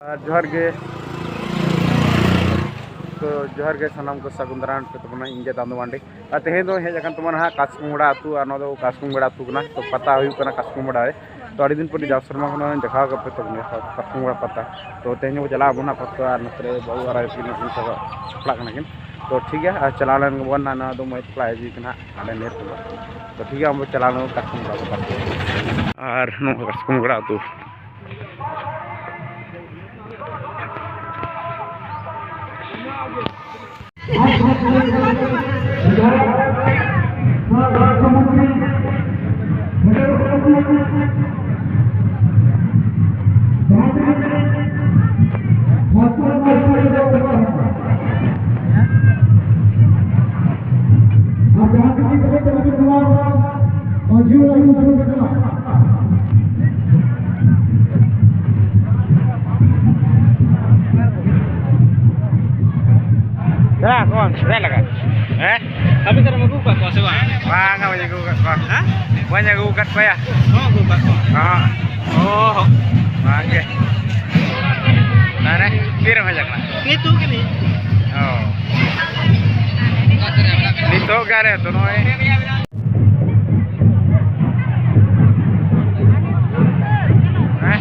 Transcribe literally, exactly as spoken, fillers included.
ᱟᱨ ᱡᱚᱦᱟᱨ ᱜᱮ᱾ ᱛᱚ, ᱡᱚᱦᱟᱨ ᱜᱮ ᱥᱟᱱᱟᱢ ᱠᱚ, ᱥᱟᱹᱜᱩᱱ ᱫᱟᱨᱟᱢ ᱯᱮ ᱛᱟᱵᱚᱱᱟ, ᱤᱧ ᱜᱮ ᱫᱟᱱᱫᱩ ᱢᱟᱱᱰᱤ᱾ ᱟᱨ ᱛᱮᱦᱮᱧ ᱫᱚ ᱦᱮᱡ ᱟᱠᱟᱱ ᱛᱟᱵᱚᱱᱟ ᱦᱟᱸᱜ ᱠᱟᱥᱠᱚᱢ ᱜᱚᱲᱟ ᱟᱹᱛᱩ, ᱟᱨ ᱱᱚᱣᱟ ᱫᱚ ᱠᱟᱥᱠᱚᱢ ᱜᱚᱲᱟ ᱟᱹᱛᱩ ᱠᱟᱱᱟ᱾ ᱛᱚ, ᱯᱟᱛᱟ ᱦᱩᱭᱩᱜ ᱠᱟᱱᱟ ᱠᱟᱥᱠᱚᱢ ᱜᱚᱲᱟ ᱨᱮ᱾ ᱛᱚ, ᱟᱹᱰᱤ ᱫᱤᱱ ᱯᱚᱨᱮ ᱡᱟᱣ ᱥᱮᱨᱢᱟ ᱠᱷᱚᱱᱟᱜ ᱫᱮᱠᱷᱟᱣ ᱠᱟᱛᱮ ᱛᱟᱵᱚᱱᱟ ᱠᱟᱥᱠᱚᱢ ᱜᱚᱲᱟ ᱯᱟᱛᱟ᱾ ᱛᱚ, ᱛᱮᱦᱮᱧ ᱦᱚᱸ ᱪᱟᱞᱟᱜ ᱟᱵᱚᱱ ᱦᱟᱸᱜ ᱯᱟᱛᱟ, ᱟᱨ ᱱᱚᱛᱮ ᱨᱮ ᱵᱟᱹᱵᱩ ᱟᱨ ᱟᱭᱳ ᱛᱟᱹᱠᱤᱱ ᱩᱱᱠᱩ ᱥᱟᱯᱲᱟᱜ ᱠᱟᱱᱟ ᱠᱤᱱ᱾ ᱛᱚ, ᱴᱷᱤᱠ ᱜᱮᱭᱟ, ᱟᱨ ᱪᱟᱞᱟᱣ ᱞᱮᱱ ᱜᱮᱵᱚᱱ ᱱᱟᱜ, ᱱᱚᱣᱟ ᱫᱚ ᱢᱚᱭᱛᱷᱚᱲᱟ ᱤᱫᱤ ᱠᱟᱱᱟ ᱦᱟᱸᱜ, ᱦᱟᱸᱰᱮ ᱱᱮᱨ ᱠᱚ᱾ ᱛᱚ, ᱴᱷᱤᱠ ᱜᱮᱭᱟ, ᱟᱵᱚ ᱪᱟᱞᱟᱣ ᱞᱮᱱ ᱠᱟᱥᱠᱚᱢ ᱜᱚᱲᱟ ᱯᱟᱛᱟ᱾ ᱟᱨ ᱱᱚᱣᱟ ᱠᱟᱥᱠᱚᱢ ᱜᱚᱲᱟ ᱟᱹᱛᱩ᱾ ᱪᱟᱞᱟᱜ ᱟᱠᱚ ᱵᱟᱝ, ᱪᱮᱫᱟᱜ ᱞᱟᱜᱟᱜ? ᱦᱮᱸ? ᱟᱹᱵᱤᱱ ᱥᱮᱫ ᱨᱮᱢ ᱟᱹᱜᱩ ᱟᱠᱟᱫ ᱠᱚᱣᱟ ᱥᱮ ᱵᱟᱝ? ᱵᱟᱝᱟ, ᱵᱟᱹᱧ ᱟᱹᱜᱩ ᱟᱠᱟᱫ ᱠᱚᱣᱟ᱾ ᱦᱮᱸ? ᱵᱟᱹᱧ ᱟᱹᱜᱩ ᱟᱠᱟᱫ ᱠᱚᱣᱟ ᱭᱟ᱾ ᱵᱟᱢ ᱟᱹᱜᱩ ᱟᱠᱟᱫ ᱠᱚᱣᱟ? ᱚᱦᱚᱸ᱾ ᱚ᱾ ᱵᱟᱝᱜᱮ᱾ ᱛᱟᱦᱞᱮ ᱛᱤᱨᱮᱢ ᱦᱮᱡ ᱟᱠᱟᱱᱟ? ᱱᱤᱛᱚᱜ ᱜᱮ ᱱᱤᱛ᱾ ᱚ᱾ ᱱᱤᱛᱚᱜ ᱜᱮ ᱟᱞᱮ ᱟᱹᱛᱩ ᱱᱚᱜᱼᱚᱭ᱾ ᱦᱮᱸ?